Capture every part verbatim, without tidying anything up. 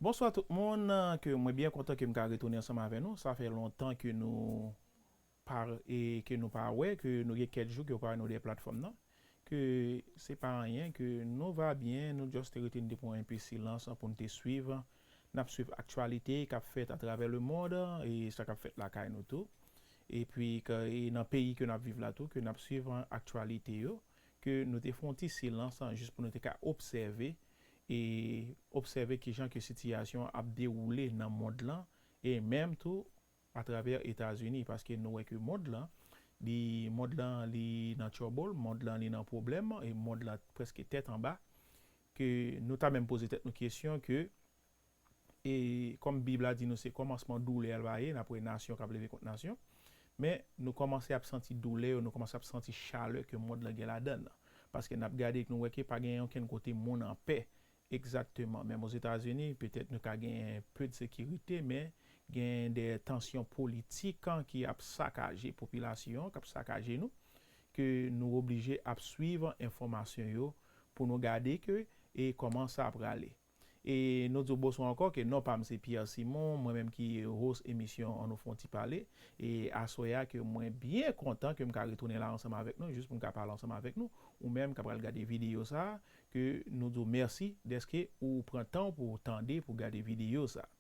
Bonswa tout moun, ke mwen byen kontan ke m ka retounen ansanm avè nou. Sa fè lontan ke nou pa, e ke nou pa wè, ke nou gen kèk jou ke nou pa wè nou de platfòm nan. Ke se pa anyen, ke nou va byen, nou just te rete n te pran enpe silans pou n te swiv. N ap swiv aktyalite k ap fèt atravè lemond e sa k ap fèt lakay nou tou. Epi ke, e nan peyi ke n ap viv la tou, ke n ap swiv aktyalite yo, ke nou te fè yon ti silans jis pou nou te ka obsève e obsève kijan ke sitiyasyon ap dewoule nan mond lan e menm tou atravè Etazini, paske nou wè ke mond lan, li, mond lan li nan trouble, mond lan li nan pwoblèm e mond lan prèske tèt anba, ke nou ta menm poze tèt nou kesyon ke, e kòm Bib la di nou se kòmansman doulè l va ye, n ap wè nasyon k ap leve kont nasyon, men nou kòmanse ap santi doulè yo, nou kòmanse ap santi chalè ke mond lan gen ladan l. Paske n ap gade, nou wè ke pa gen okenn kote moun anpè egzakteman. Menm Ozetazini, petèt nou ka gen peu de sekirite, men gen de tansyon politik ki ap sakaje popilasyon, k ap sakaje nou, ke nou oblije ap swiv enfòmasyon yo pou nou gade ke e kòman sa ap prale. E nou di w bonswa ankò, ke non pa m se Pierre Simon, mwen menm ki host emisyon An Nou Fè Yon Ti Pale. E aswè a ke mwen byen kontan ke m ka retounen la ansanm avèk nou, jis pou m ka pale ansanm avèk nou, ou menm k ap pral gade videyo sa a, ke nou di w mèsi dèske ou pran tan w pou w tande, pou w gade videyo sa a.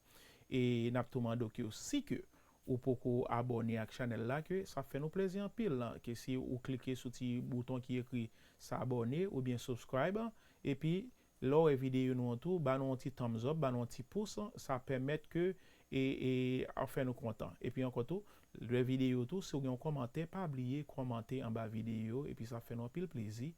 E n ap tou mande w ke si ke ou poko abòne ak chanèl la, ke sa ap fè nou plezi anpil, ke si ou klike sou ti bouton ki ekri s'abonner oubyen subscribe, epi lè w wè videyo nou an tou, ba nou yon ti thumbs up, ba nou yon ti pous, sa pèmèt ke e, e ap fè nou kontan. Epi ankò tou, lè videyo tou, si w gen yon kòmantè, pa bliye kòmante anba videyo, epi sa ap fè nou anpil plezi.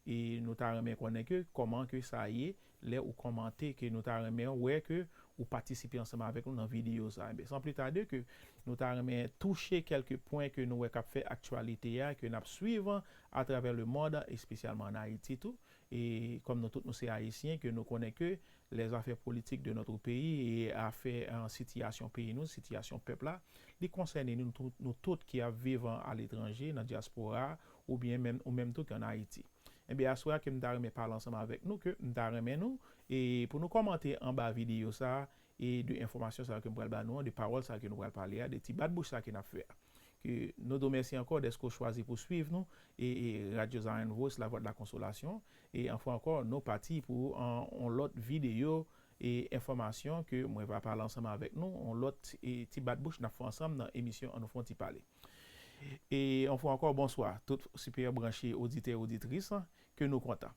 E nou ta renmen konnen ke kòman ke sa ye, lè ou kòmante, ke nou ta renmen wè ke ou patisipe ansanm avèk nou nan videyo sa. Enben, san pli tade, ke nou ta renmen touche kèlke pwen ke nou wè k ap fè aktyalite a, ke n ap swiv atravè lemond, espesyalman an Ayiti tou. E kòm nou tout nou se Ayisyen, ke nou konnen ke lè zafè politik de notre pays e afè, e, sitiyasyon peyi nou, sitiyasyon pèp la, li konsène nou tout, nou tout ki ap viv aletranje, nan dyaspora, oubyen menm, ou menm tou ki ann Ayiti. Enben, aswè a ke m ta renmen pale ansanm avèk nou, ke m ta renmen nou, e pou nou kòmante anba videyo sa a, e de enfòmasyon sa yo ke m pral ba nou an, de pawòl sa yo ke nou pral pale a, de ti bat bouch sa yo ke n ap fè a. Ke nou di w mèsi ankò dèske w chwazi pou swiv nou, e, e Radyo Zion Voice, La Voix de la Consolation, e yon fwa ankò, nou pati pou an, on lòt videyo e enfòmasyon ke mwen va pale ansanm avèk nou, on lòt e ti bat bouch n ap fè ansanm nan emisyon An Nou Fè Yon Ti Pale. E yon fwa ankò, bonswa tout sipè branche oditè, oditris, ke nou kontan.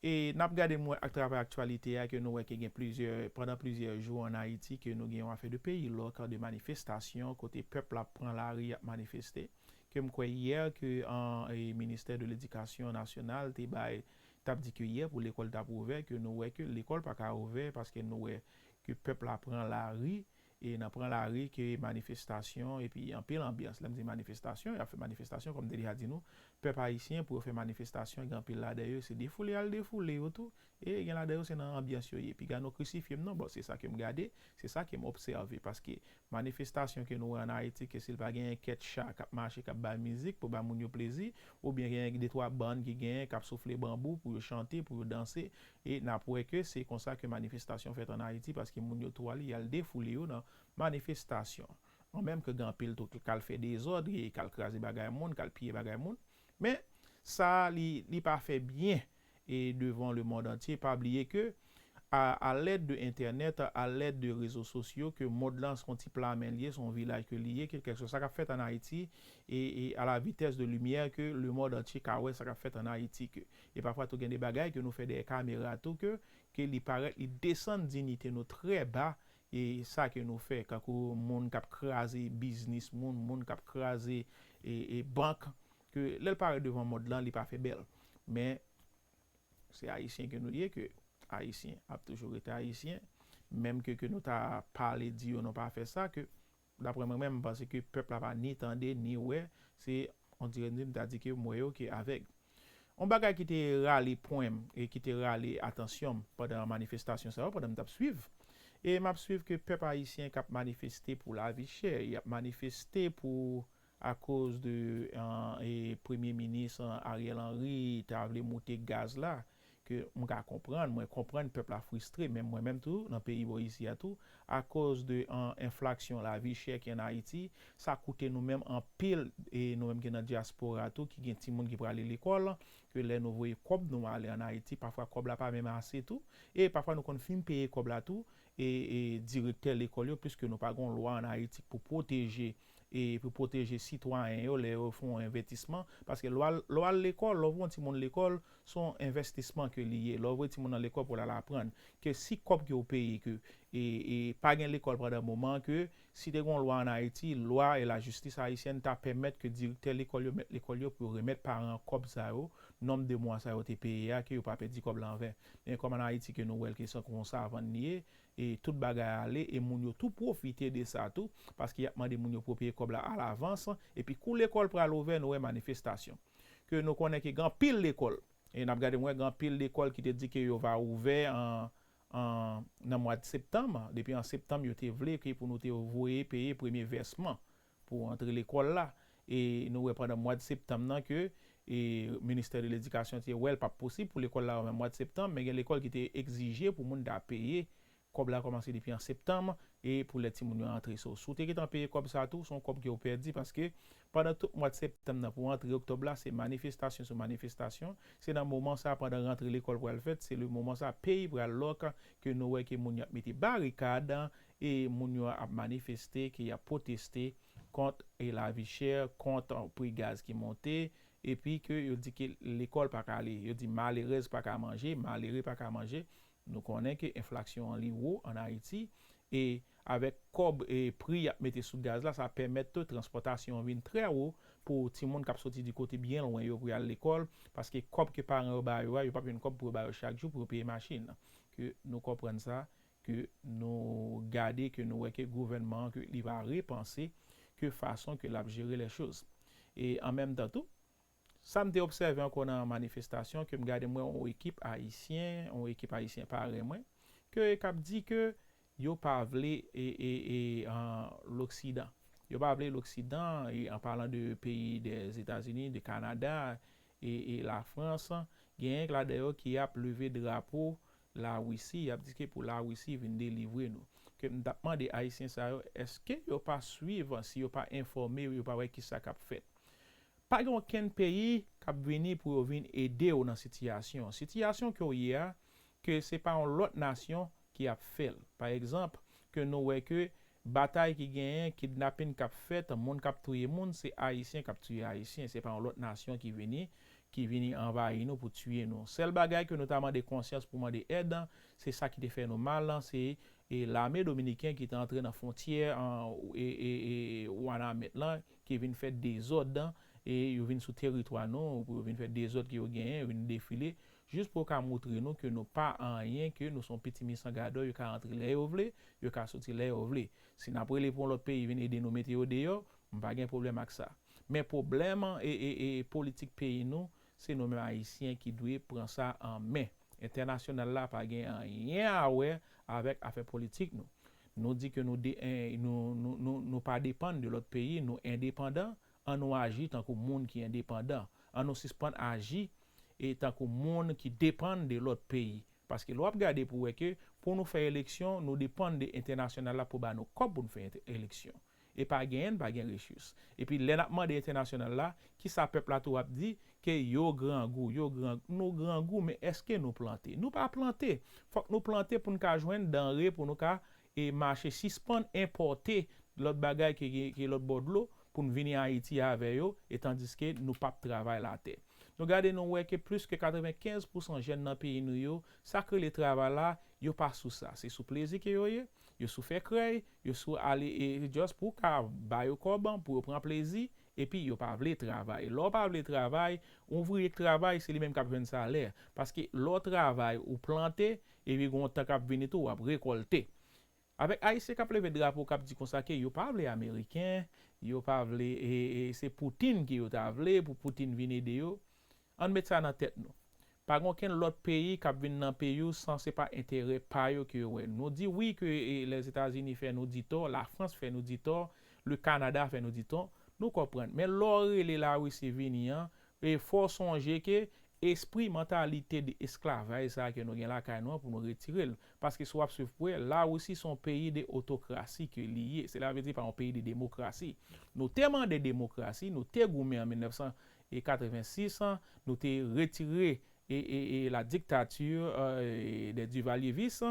E n ap gade mwen ak travay aktyalite a ke nou wè ke gen plizyè, pandan plizyè jou an Ayiti, ke nou gen yon afè de peyi lòk, de manifestasyon, kote pèp la pran lari, y ap manifeste. Ke m kwè yè ke an, e, Ministè de Ledikasyon Nasyonal te bay, t ap di ke yè pou lekòl t ap ouvè, ke nou wè ke lekòl pa ka ouvè paske nou wè ke pèp la pran lari, e nan pran lari ke manifestasyon epi anpil anbyans. Lè m di manifestasyon, y ap fè manifestasyon, kòm m te deja di nou, pèp ayisyen pou yo fè manifestasyon, gen anpil ladan yo, se defoule y al defoule yo tou, e gen ladan yo se nan anbyans yo ye. Piga nou krisifye m non, bon, se sa ke m gade, se sa ke m obsève, paske manifestasyon ke nou wè an Ayiti, ke si l pa genyen kèk cha k ap mache, k ap bay mizik pou bay moun yo plezi, oubyen genyen de twa bann ki genyen k ap soufle banbou pou yo chante, pou yo danse, e n ap wè ke se konsa ke manifestasyon fèt an Ayiti, paske moun yo tou ale, y al defoule yo nan manifestasyon. An menm ke gen anpil tou k al fè dezòd, e k al kraze bagay moun, k al piye bagay moun. Men, sa a, li, li pa fè byen e devan lemond antye. Pa bliye ke a, a lèd de entènèt, a lèd de rezo sosyo, ke mond lan se yon ti pla men l ye, se yon vilaj ke li ye, kèlkeswa sa k ap fèt an Ayiti, e, e à la vitesse de lumière ke lemond antye ka wè sa k ap fèt an Ayiti, ke, e pafwa tou gen de bagay ke nou fè dèyè kamera tou, ke, ke li parèt, li desann diyite nou trè ba, e sa ke nou fè, kankou moun k ap kraze biznis moun, moun k ap kraze e, e bank, ke lè l parèt devan mond lan, li pa fè bèl. Men, se Ayisyen ke nou ye, ke Ayisyen ap toujou rete Ayisyen. Menm ke, ke nou ta pale, di yo non pa fè sa, ke daprè mwen menm, m panse ke pèp la pa ni tande, ni wè, se, on dirè m ta di ke m wè yo ke avèg. On bagay ki te rale pwen m e ki te rale atansyon m pandan manifestasyon sa yo, pandan m t ap swiv. E m ap swiv ke pèp ayisyen k ap manifeste pou lavi chè, y ap manifeste pou akoz de, e, e, Premye Minis, e, Ariel Henry ta vle moute gaz la, ke m ka konprann, mwen konprann pèp la fristre, men mwen menm tou, nan peyi bò isi a tou, akoz de an, enflaksyon, lavi chè ki an Ayiti, sa koute nou menm anpil, e nou menm ki nan dyaspora tou, ki gen timoun ki prale lekòl, ke lè nou voye kòb nou ale an Ayiti, pafwa kòb la pa menm ase tou, e pafwa nou konn fin peye kòb la tou, e, e direktè lekòl yo, piske nou pa gen yon lwa an Ayiti pou pwoteje, e pou pwoteje sitwayen yo lè yo fè yon envestisman, paske lè w al, lè w al lekòl, lè w voye yon timoun lekòl, se yon envestisman ke li ye. Lè w voye timoun nan lekòl pou l al aprann, ke si kòb ke w peye, ke, e, e pa gen lekòl pandan moman, ke si te gen yon lwa an Ayiti, lwa e lajistis ayisyèn ta pèmèt ke direktè lekòl yo, mèt lekòl yo, pou yo remèt paran an kòb sa yo, nonb de mwa sa yo te peye a, ke yo pa pèdi kòb la anven. Men kòm an Ayiti ke nou wè l ke se kon savann li ye, e tout bagay ale, e moun yo tou pwofite de sa tou, paske y ap mande moun yo pou yo peye kòb la alavans, epi kou lekòl pral ouvè, nou wè manifestasyon. Ke nou konnen ke gen anpil lekòl, e n ap gade, mwen wè gen anpil lekòl ki te di ke yo va ouvè an, an, nan mwa de septanm, depi an septanm, yo te vle ke pou nou te voye peye premye vèsman pou antre lekòl la. E nou wè pandan mwa de septanm nan ke, e, Ministè de Ledikasyon te wè l p ap posib pou lekòl la ouvè mwa de septanm, men gen lekòl ki te egzije pou moun ta peye kòb la kòmanse depi an septanm e pou lè timoun yo antre. So, si w te gentan peye kòb sa tou, se yon kòb ke w pèdi paske pandan tout mwa de septanm nan pou antre oktòb la, se manifestasyon sou manifestasyon. Se nan moman sa, pandan rantre lekòl pral fèt, se le moman sa, peyi pral lòk, ke nou wè ke moun yo ap mete barikad, e moun yo ap manifeste, ke y ap pwoteste kont, e lavi chè, kont pri gaz ki monte, epi ke yo di ke lekòl pa ka ale. Yo di malerèz pa ka manje, malere pa ka manje. Nou konnen ke enflaksyon an li wo an Ayiti, e avèk kòb e pri y ap mete sou gaz la, sa pèmèt tou transpòtasyon an vin trè wo pou timoun k ap soti di kote byen lwen yo pou y al lekòl, paske kòb ke paran yo ba yo a, yo p ap jwenn kòb pou yo ba yo chak jou pou yo peye machin. Ke nou konprann sa, ke nou gade, ke nou wè ke gouvènman an, ke li va repanse ke fason ke l ap jere lè choz. E an menm tan tou, sa m te obsève ankò nan manifestasyon, ke m gade, m wè yon ekip ayisyen, yon ekip ayisyen parèy mwen, ke k ap di ke yo pa vle, e, e, e, an, Loksidan. Yo pa vle Loksidan, e, an palan de peyi dèzetazini, de Kanada, e, e Lafrans, genyen k ladan yo ki ap leve drapo Larisi, y ap di ke pou Larisi vin delivre nou. Ke m t ap mande Ayisyen sa yo, èske yo pa swiv, si yo pa enfòme, yo pa wè kisa k ap fèt? Pa gen okenn peyi k ap vini pou yo vin ede w nan sitiyasyon. Sitiyasyon ke w ye a, ke se pa yon lòt nasyon ki ap fè l. Pa egzanp, ke nou wè ke batay ki genyen, kidnapin k ap fèt, moun k ap touye moun, se Ayisyen k ap touye Ayisyen. Se pa yon lòt nasyon ki vini, ki vini anvayi nou pou tiye nou. Sèl bagay ke nou ta mande konsyans pou mande èd, se sa ki te fè nou mal, se, e, lame dominiken ki te antre nan fwontyè, an, e, e, e, Wanament lan, ki vin fè dezòd, e yo vin sou teritwa nou, pou yo vin fè dezòd ke yo genyen, yo vin defile, jis pou yo ka montre nou ke nou pa anyen, ke nou se yon pitimi san gadò, yo ka antre lè yo vle, yo ka soti lè yo vle. Si n ap rele pou yon lòt peyi vin ede nou mete yo deyò, m pa gen pwoblèm ak sa. Men pwoblèm, e, e, e, politik peyi nou, se nou menm Ayisyen ki dwe pran sa an men. Entènasyonal la pa gen anyen a wè avèk afè politik nou. Nou di ke nou, de, en, nou, nou, nou, nou pa depann de lòt peyi, nou endepandan, an nou aji tankou moun ki endepandan. An nou sispann aji e tankou moun ki depann de lòt peyi. Paske lè w ap gade pou w wè ke pou nou fè eleksyon, nou depann de entènasyonal la pou ba nou kòb pou nou fè ent-, eleksyon. E pa genyen, n pa gen rechous. Epi lè n ap mande entènasyonal la, kisa pèp la tou ap di? Ke yo grangou, yo gran, nou grangou, men èske nou plante? Nou pa plante. Fòk nou plante pou n ka jwenn danre, pou nou ka, e, mache sispann enpòte lòt bagay ke, ke, ke lòt bò dlo, pou n vini Ayiti avè yo, e tandiske nou p ap travay latè. Nou gade, nou wè ke plis ke katrevenkenz pousan jèn nan peyi nou yo, sa k rele travay la, yo pa sou sa. Se sou plezi ke yo ye, yo sou fè krèy, yo sou ale, e, just pou ka ba yo kòb, pou yo pran plezi, epi yo pa vle travay. Lè w pa vle travay, ouvriye k travay, se li menm k ap jwenn salè. Paske lè w travay, ou plante, epi gen yon tan k ap vini tou, w ap rekòlte. Avèk Ayisyen k ap leve drapo, k ap di konsa ke yo pa vle Ameriken, yo pa vle, e, e, se Poutin ke yo ta vle, pou Poutin vin ede yo. Ann met sa nan tèt nou. Pa gen okenn lòt peyi k ap vin nan peyi w san se pa enterè pa yo ke yo wè. Nou di wi ke, e, Lèzetazini fè nou di tò, Lafrans fè nou di tò, le Kanada fè nou di tò, nou konprann. Men lè w rele Larisi vini an, e fò w sonje ke espri, mantalite de esklavaj sa ke nou gen lakay nou an pou nou retire l. Paske si w ap swiv pou wè, Larisi se yon peyi de otokrasi ke li ye. Sela vle di pa yon peyi de demokrasi. Nou te mande demokrasi, nou te goumen an mil nèf san katrevensis, nou te retire e, e, e la dictature euh, des Duvalievis,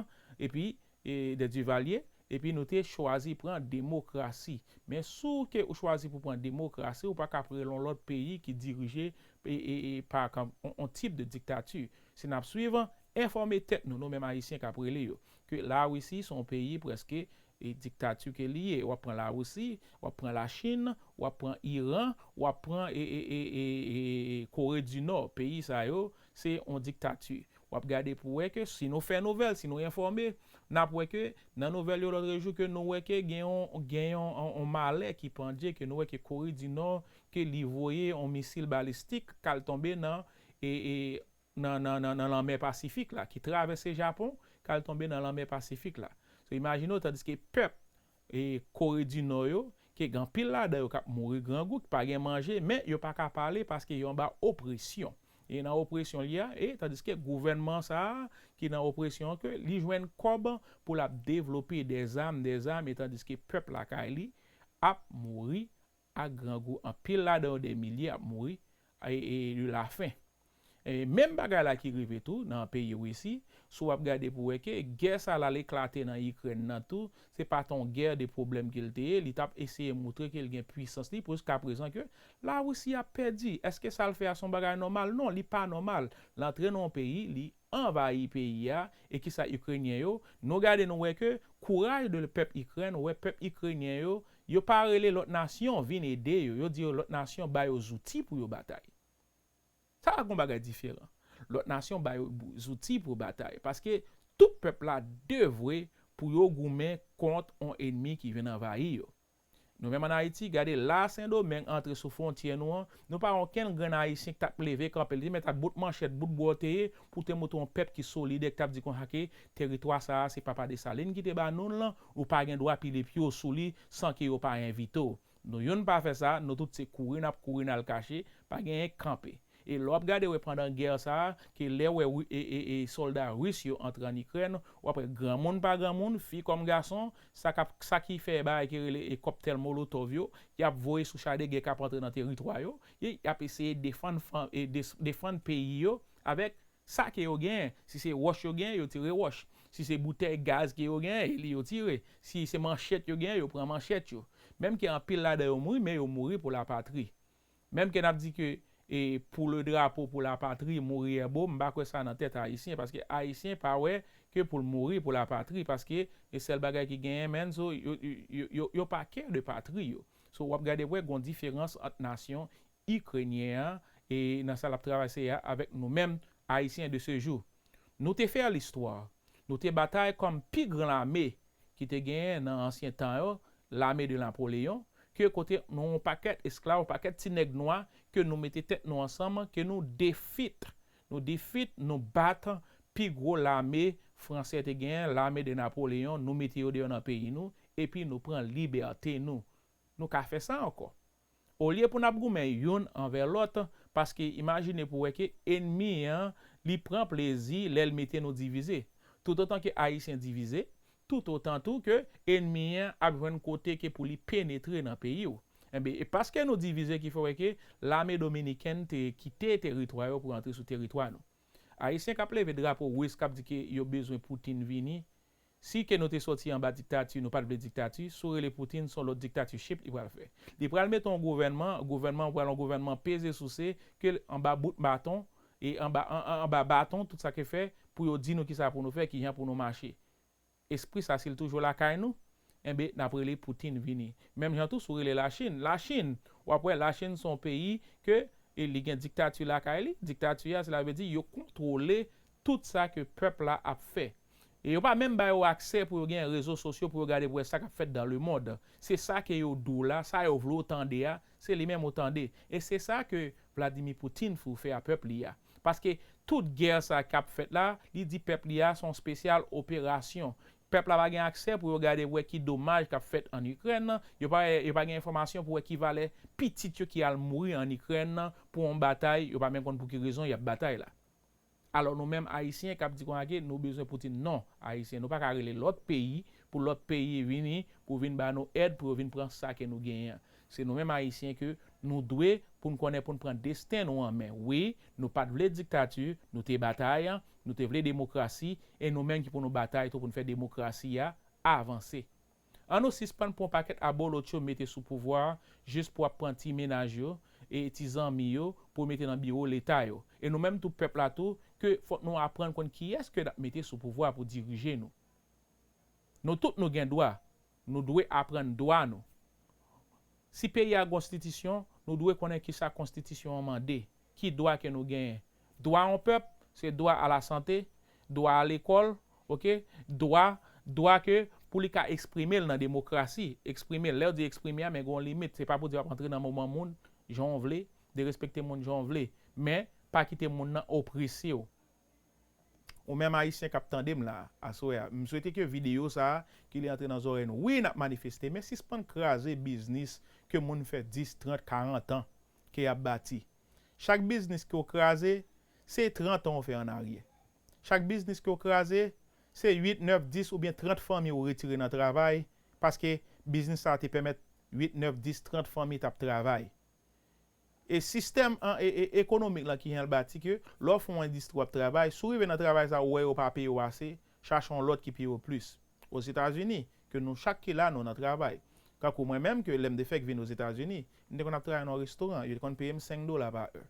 epi e, des Duvalier, epi nou te chwazi pran demokrasi. Men si w ke ou chwazi pou pran demokrasi, ou pa ka prele yon lòt peyi ki dirije e, e, e, pa yon, yon tip de diktati. Si n ap swiv, enfòme tèt nou, nou menm Ayisyen k ap rele yo, ke Larisi se yon peyi prèske e diktati ke li ye. W ap pran Larisi, w ap pran Lachin, w ap pran Iran, w ap pran e, e, e, e, e, e Kore di Nò. Peyi sa yo, se yon diktati. W ap gade pou wè ke si nou fè nouvèl, si nou enfòme, n ap wè ke nan nouvèl yo lòtrejou ke nou wè ke gen yon, gen yon, yon, yon malè ki pandye, ke nou wè ke Kore di Nò, ke li voye yon misil balistik k al tonbe nan, e, e, nan, nan, nan, nan lanmè Pasifik la, ki travèse Japon, k al tonbe nan lanmè Pasifik la. So, imajine w, tandiske pèp e Kore di Nò yo, ke gen anpil ladan yo k ap mouri grangou, ki pa gen manje, men yo pa ka pale paske yo anba opresyon. E nan opresyon li a, e tandiske gouvènman sa a, ki nan opresyon an, ke li jwenn kòb pou l ap devlope dèzam, dèzam, e tandiske pèp lakay li ap mouri ak grangou. Anpil ladan yo, dè milye ap mouri e, e de lafen. E menm bagay la ki rive tou nan peyi Risi, si w ap gade pou wè ke gè sa la l eklate nan Ikrèn nan tou, se pa t yon gè de pwoblèm ke l te ye, li t ap eseye moutre ke l gen pwisans li, pou jiska prezan ke Larisi ap pèdi. Èske sa l fè a se yon bagay nòmal? Non, li pa nòmal. L antre nan yon peyi, li anvayi peyi a, e kisa Ikrenyen yo, nou gade nou wè ke kouraj de pèp Ikrèn, ou wè pèp Ikrenyen yo, yo pa rele lòt nasyon vin ede yo, yo di yo lòt nasyon ba yo zouti pou yo batay. Sa a gon bagay diferan. Lòt nasyon ba yo bou- zouti pou batay. Paske tout pèp la devwe pou yo goumen kont yon enmi ki vin anvayi yo. Nou menm ann Ayiti, gade la Sendomeng antre sou fwontyè nou an, nou pa wè okenn grenn Ayisyen ki t ap leve kanpe, li te mèt ak bout manchèt, bout bwa w te ye, pou te montre yon pèp ki solidè, ki t ap di konsa ke teritwa sa a se Papa Desalin ki te ba nou l lan, ou pa gen dwa pile pye w sou li san ke yo pa envite w. Nou youn pa fè sa, nou tout se kouri n ap kouri n al kache, pa genyen kanpe. E lè w ap gade wè pandan gè sa a, ke lè w wè wi- e, e, e sòlda ris yo antre ann Ikrèn, w ap wè granmoun pa granmoun, fi kòm gason, sa k ap, sa ki fè bagay ki rele e kòktèl molotòv yo, y ap voye sou cha de gè k ap antre nan teritwa yo, e y ap eseye defann fan- e des- defann peyi yo avèk sa ke yo genyen. Si se wòch yo genyen, yo tire wòch. Si se boutèy gaz ke yo genyen, li yo tire. Si se manchèt yo genyen, yo pran manchèt yo. Menm ke anpil ladan yo mouri, men yo mouri pou lapatri. Menm ke n ap di ke e pou le drapo, pou lapatri, mourir est beau, m pa kwè sa nan tèt Ayisyen, paske Ayisyen pa wè ke pou l mouri pou lapatri, paske e sèl bagay ki genyen, menn, so, yo, yo, yo, yo, yo pa kè de patri yo. So, w ap gade wè gon diferans ant nasyon Ikrenyen an e nan sa l ap travèse a avèk nou menm Ayisyen de se jou. Nou te fè listwa. Nou te batay kòm pi gran lame ki te genyen nan ansyen tan yo, lame de Napoleyon, ke kote nou yon pakèt esklav, yon pakèt ti nèg nwa, ke nou mete tèt nou ansanm, ke nou defeat, nou defeat, nou bat pi gwo lame fransè te genyen, lame de Napoleyon, nou mete yo deyò nan peyi nou, epi nou pran libète nou. Nou ka fè sa ankò. Olye pou n ap goumen youn anvè lòt, paske imajine pou wè ke enmi an, li pran plezi lè l mete nou divize. Toutotan ke Ayisyen divize, toutotan tou ke enmi an ap jwenn kote ke pou li penetre nan peyi w. Enben, e paske nou divize ki fè wè ke lame dominikèn te kite teritwa yo pou rantre sou teritwa nou. Ayisyen k ap leve drapo ris, k ap di ke yo bezwen Putin vini, si ke nou te sòti anba diktati, nou pa t vle diktati, si w rele Putin, se yon lòt dictatorship li pral fè. Li pral mete yon gouvènman, gouvènman pral yon gouvènman peze souse, ke anba bout baton, e anba, an, an, anba baton, tout sa ke fè, pou yo di nou kisa pou nou fè, kijan pou nou mache. Espri sa, si l toujou lakay nou, enben, n ap rele Putin vini. Menm jan tou, si w rele Lachin, Lachin, w ap wè Lachin se yon peyi ke e li gen diktati lakay li. Diktati a, sela vle di yo kontwole tout sa ke pèp la ap fè. E yo pa menm ba yo aksè pou yo gen rezo sosyo pou yo gade pou wè sa k ap fèt dans le monde. Se sa ke yo di w la, sa yo vle w tande a, se li menm ou tande. E se sa ke Vladimir Putin fou fè a pèp li a. Paske tout gè sa k ap fèt la, li di pèp li a se yon spesyal operasyon. Pèp la pa gen aksè pou yo gade wè ki domaj k ap fèt ann Ikrèn nan. Yo pa, yo pa gen enfòmasyon pou wè ki valè pitit yo ki al mouri ann Ikrèn nan pou yon batay, yo pa menm konn pou ki rezon y ap batay la. Alò nou menm Ayisyen k ap di konsa ke nou bezwen Poutine, non, Ayisyen, nou pa ka rele lòt peyi pou lòt peyi vini pou vin ba nou èd pou yo vin pran sa ke nou genyen an. Se nou menm Ayisyen ke nou dwe pou n konnen pou n pran desten nou an men. Wi, nou pa t vle diktati, nou te batay, nou te vle demokrasi, e nou menm ki pou nou batay tou pou n fè demokrasi a avanse. An nou sispann pran pakèt abolotcho mete sou pouvwa a jis pou ap pran ti mennaj yo e ti zanmi yo pou mete nan biwo leta yo. E nou menm tou pèp la tou, ke fòk nou aprann konn kiyès ke n ap mete sou pouvwa pou dirije nou. Nou tout nou gen dwa. Nou dwe aprann dwa nou. Si peyi a gon konstitisyon, nou dwe konnen kisa konstitisyon an mande. Ki dwa ke nou genyen? Dwa yon pèp, se dwa a la sante, dwa a lekòl, oke? Dwa, dwa ke pou li ka eksprime l nan demokrasi, eksprime l. Lè yo di eksprime a, men gon limit. Se pa pou di w ap antre nan moman moun jan w vle, derespekte moun jan w vle. Men, pa kite moun nan oprese w. Ou menm Ayisyen k ap tande m la, aswè a, m swete ke videyo sa a, ke li antre nan zòrèy nou. Wi, n ap manifeste, men sispann kraze biznis ke moun fè dis, trant, karant an ke y ap bati. Chak biznis ke w kraze, se trant an w fè ann aryè. Chak biznis ke w kraze, se uit, nèf, dis oubyen trant fanmi w retire nan travay, paske biznis sa a te pèmèt uit, nèf, dis, trant fanmi t ap travay. E sistèm an, e, e, ekonomik lan ki jan l bati ke lè w fè yon endistri w ap travay, si w rive nan travay sa a, ou wè yo pa peye w ase, chache yon lòt ki peye w plis. Ozetazini, ke nou chak ki la, nou nan travay. Kankou mwen menm, ke lè m te fèk vin Ozetazini, m te konn ap travay nan yon restoran, yo te konn peye m senk dola pa è.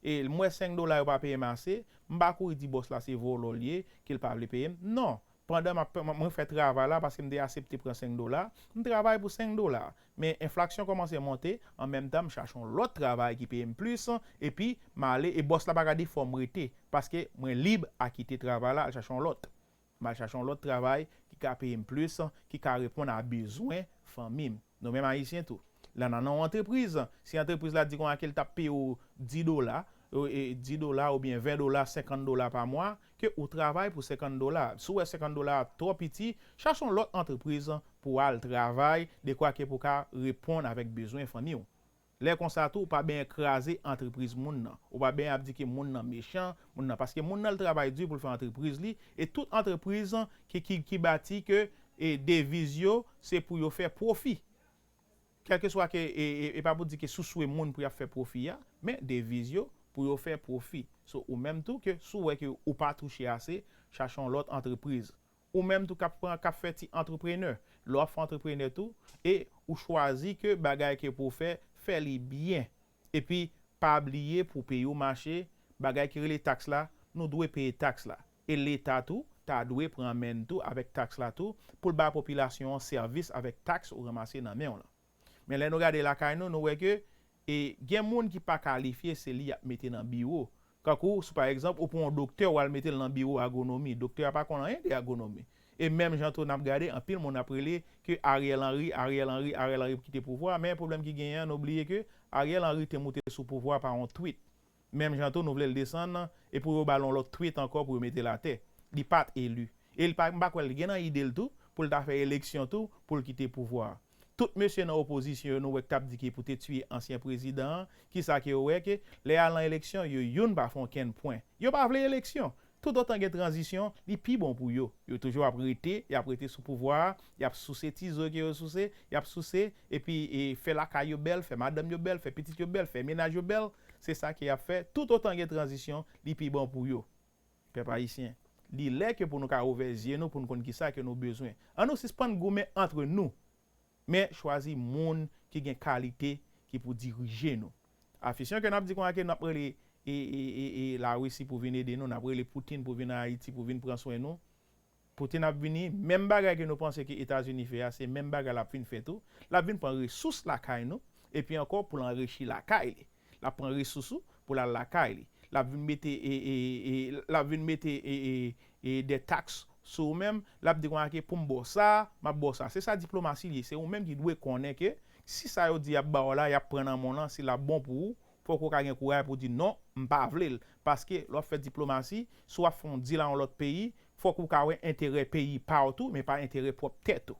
E m wè senk dola yo pa peye m ase, m pa kouri di bòs la se vòlò l ye, ke l pa vle peye m. Non, pandan m ap, mwen, mwen fè travay la paske m te asepte pran senk dola, m travay pou senk dola. Men enflaksyon kòmanse monte, an menm tan m chache yon lòt travay ki peye m plis, epi m ale, e bòs la pa ka di fò m rete, paske mwen lib a kite travay la, al chache yon lòt. M al chache yon lòt travay ki ka peye m plis, ki ka reponn a bezwen fanmi m. Nou menm Ayisyen tou. Lè nan yon antrepriz, si antrepriz la di konsa ke l t ap peye w dis dola, e, e, dis dola oubyen ven dola, senkant dola pa mwa, ke ou travay pou senkant dola. Si w wè senkant dola a twò piti, chache yon lòt antrepriz pou w al travay, dekwa ke pou w ka reponn avèk bezwen fanmi w. Lè konsa tou, ou pa benyen kraze antrepriz moun nan. Ou pa benyen ap di ke moun nan mechan, moun nan, paske moun nan l travay di pou l fè antrepriz li, e tout antrepriz ki, ki, ki bati ke, e, deviz yo, se pou yo fè pwofi. Kèlkeswa ke, e, e, e pa pou di ke si w swe moun pou y ap fè pwofi a, men deviz yo pou yo fè pwofi. So, ou menm tou ke si w wè ke ou pa touche ase, chache yon lòt antrepriz. Ou menm tou k ap pran, k ap fè ti antreprenè. Lè w ap fè antreprenè tou, e ou chwazi ke bagay ke pou w fè, fè li byen. Epi, pa bliye pou peyi w mache, bagay ki rele taks la, nou dwe peye taks la. E Leta tou, ta dwe pran men n tou avèk taks la tou, pou l ba popilasyon an sèvis avèk taks ou ranmase nan men w lan. Men lè nou gade lakay nou, nou wè ke, e, gen moun ki pa kalifye, se li y ap mete nan biwo. Kankou, si pa egzanp, ou pran yon doktè, w al mete l nan biwo agwonomi. Doktè a pa konn anyen de agwonomi. E menm jan tou, n ap gade, anpil moun ap rele ke Ariel Henry, Ariel Henry, Ariel Henry kite pouvwa a. Men pwoblèm ki genyen an, nou bliye ke Ariel Henry te moute sou pouvwa a pa yon tweet. Menm jan tou, nou vle l desann, e pou yo ba l yon lòt tweet ankò pou yo mete l atè. Li pa t eli. E li pa, m pa kwè l gen nan ide l tou, pou l ta fè eleksyon tou, pou l kite pouvwa a. Tout mesye nan opozisyon yo, nou wè k t ap di ke pou te tiye ansyen prezidan an, kisa ke yo wè ke lè y al nan eleksyon, yo youn pa fè okenn pwen. Yo pa vle eleksyon. Toutotan gen tranzisyon, li pi bon pou yo. Yo toujou ap rete, y ap rete sou pouvwa a, y ap souse ti zo ke yo souse, y ap souse, epi, e, fè lakay yo bèl, fè madanm yo bèl, fè pitit yo bèl, fè mennaj yo bèl. Se sa ke y ap fè. Toutotan gen tranzisyon, li pi bon pou yo. Pèp ayisyen, li lè ke pou nou ka ouvè zye nou, pou n konn kisa ke nou bezwen. An nou sispann goumen antre nou, men chwazi moun ki gen kalite ki pou dirije nou. Afisyon ke n ap di konsa ke n ap rele, e, e, e, e, Larisi pou vin ede nou, n ap rele Putin pou vin an Ayiti, pou vin pran swen nou. Putin ap vini, menm bagay ke nou panse ke Etazini fè a, se menm bagay l ap vin fè tou. L ap vin pran resous lakay nou, epi ankò pou l anrichi lakay li. L ap pran resous ou pou l al lakay li. L ap vin mete, e, e, e, l ap vin mete, e, e, e, de taks sou ou menm. L ap di konsa ke pou m ba w sa, m ap ba w sa. Se sa diplomasi li ye. Se ou menm ki dwe konnen ke si sa yo di y ap ba w la, y ap pran nan men w lan, si l ap bon pou ou, fòk ou ka gen kouraj pou w di non, m pa vle l. Paske lè w ap fè diplomasi, si w ap fè yon deal a yon lòt peyi, Fòk ou ka wè enterè peyi pa w tou, men pa enterè pwòp tèt ou.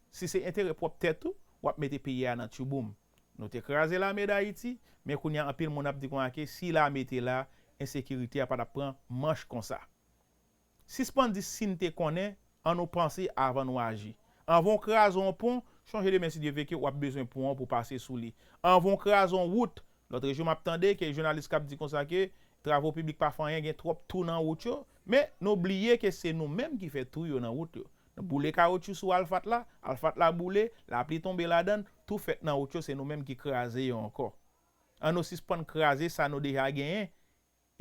Si se enterè pwòp tèt ou, w ap mete peyi a nan tchouboum. Nou te kraze lame Dayiti, men kounye a anpil moun ap di konsa ke si lame te la, ensekirite a pa t ap pran manch konsa. Sispann di si n te konnen, ann nou panse avan nou aji. Anvan w kraze yon pon, chonje demen si Dye vle ke w ap bezwen pon an pou pase sou li. Anvan w kraze yon wout, lòt jou m ap tande ke jounalis k ap di konsa ke travo piblik pa fè anyen, gen twòp twou nan wout yo, men nou bliye ke se nou menm ki fè twou yo nan wout yo. Nou boule kawotchou sou alfat la, alfat la boule, lapli tonbe ladan l, twou fèt nan wout yo, se nou menm ki kraze yo ankò. Ann nou sispann kraze sa nou deja genyen,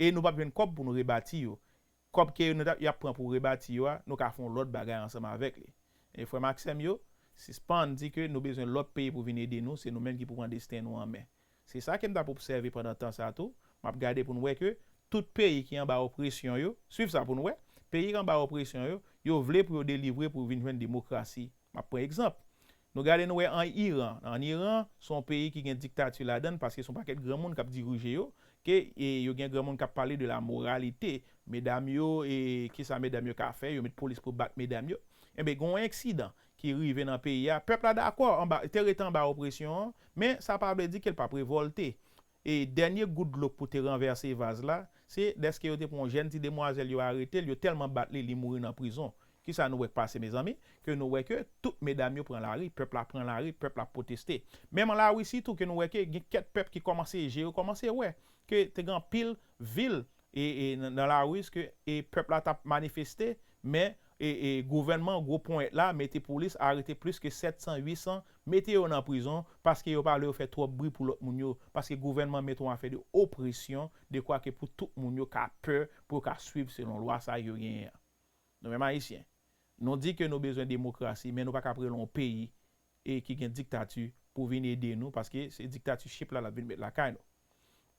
e nou p ap jwenn kòb pou nou rebati yo. Kòb ke yo, nou t ap, y ap pran pou rebati yo a, nou ka fè yon lòt bagay ansanm avèk li. E frè m ak sè m yo, sispann di ke nou bezwen lòt peyi pou vin ede nou, se nou menm ki pou pran desten nou an men. Se sa ke m t ap obsève pandan tan sa a tou. M ap gade pou n wè ke tout peyi ki anba opresyon yo, swiv sa pou n wè, peyi ki anba opresyon yo, yo vle pou yo delivre pou yo vin jwenn demokrasi. M ap pran egzanp. Nou gade nou wè an Iran. An Iran, se yon peyi ki gen diktati ladan l paske se yon pakèt granmoun k ap dirije yo, ke e, yo gen granmoun k ap pale de la moralité. Medam yo, e kisa medam yo ka fè, yo met polis pou bat medam yo. Enben, gen yon eksidan ki rive nan peyi a. Pèp la dakò, anba, te rete anba opresyon an, men sa pa vle di ke l p ap revòlte. E dènye gout dlo pou te ranvèse vaz la, se dèske yo te pran yon jèn ti demwazèl, yo arete l, yo tèlman bat li, li mouri nan prizon. Kisa nou wè k pase, mezanmi? Ke nou wè ke tout medam yo pran lari, pèp la pran lari, pèp la pwoteste. Menm an Larisi tou, ke nou wè ke gen kèk pèp ki kòmanse, je yo kòmanse wè ke te gen anpil vil e, e nan, nan Laris ke e pèp la t ap manifeste, men e, e gouvènman gwo ponyèt la mete polis, arete plis ke sèt san, uit san, mete yo nan prizon paske yo pa vle yo fè twòp bri pou lòt moun yo, paske gouvènman mete yon afè de opresyon, de kwa ke pou tout moun yo ka pè, pou yo ka swiv selon lwa sa yo genyen an. Nou menm Ayisyen, nou di ke nou bezwen demokrasi, men nou pa ka ap rele yon peyi e ki gen diktati pou vin ede nou, paske se diktati chip la l ap vin met lakay nou.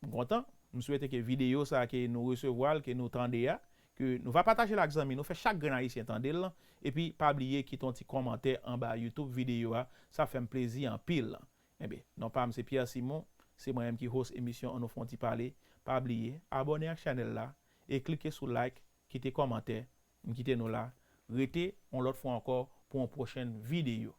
M kontan, m swete ke videyo sa ke nou resevwa l, ke nou tande a, ke nou va pataje l ak zanmi nou, fè chak grenn Ayisyen tande l, epi pa bliye kite yon ti kòmantè anba YouTube videyo a, sa fè m plezi anpil. Enben, non pa m se Pierre Simon, se mwen menm ki host emisyon Ann nou fè yon ti pale. Pa bliye, abòne ak chanèl la e klike sou like, kite kòmantè, m kite nou la. Rete yon lòt fwa ankò pou yon pwochèn videyo.